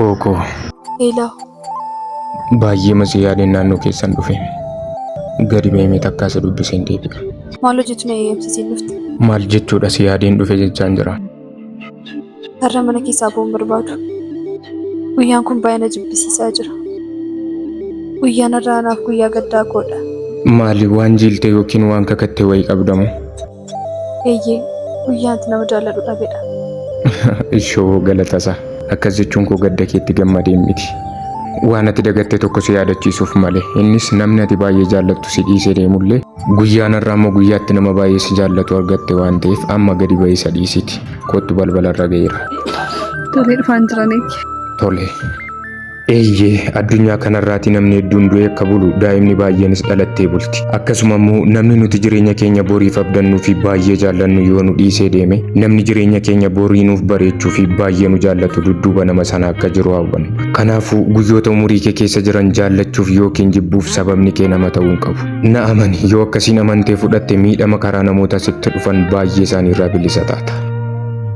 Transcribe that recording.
Ookoo. Eelaa. Baay'eema si yaadeen naannoo keessan dhufe. Gadi ba'ee takkaa si dubbiseen deebi'a. Maal hojjetu na eeyyamsiisiin dhufte? Maal jechuudha si yaadeen dhufe jechaan jira. Har'a mana keessaa ba'uun barbaadu. Guyyaan kun baay'ee na jibbisiisaa jira. Guyyaan har'aa anaaf guyyaa gaddaa koodha. Maali waan jiilte yookiin waan kakatte wayii qabdamoo? Eeyyee, guyyaan itti nama jaalladhu dhabedha. Ishoo galatasaa. Akkas jechuun koo gadda keetti gammadeen miti. Waan ati dagatte tokko si yaadachiisuuf malee. Innis namni ati baay'ee jaallattu si dhiisee deemullee guyyaan har'aa immoo guyyaatti nama baay'ee si jaallatu argatte waan ta'eef amma gadi ba'ii isa dhiisiti. Kottu balbalarra ga'eera. Tolee dhufaan jiraniiti. Tole. Eeyyee, addunyaa kanarraati namni hedduun du'ee akka bulu, daa'imni baay'eenis dhalattee bulti. Akkasuma immoo namni nuti jireenya keenya boriif abdannuu fi baay'ee jaallannu yoo nu dhiisee deeme, namni jireenya keenya borii nuuf bareechuu fi baay'ee nu jaallatu dudduuba nama sanaa akka jiru haa hubannu. Kanaafuu guyyoota umurii kee keessa jiran jaallachuuf yookiin jibbuuf sababni kee nama ta'uu hin qabu. Na amani, yoo akkasiin amantee fudhatte miidhama karaa namoota sitti dhufan baay'ee isaaniirraa bilisa taata.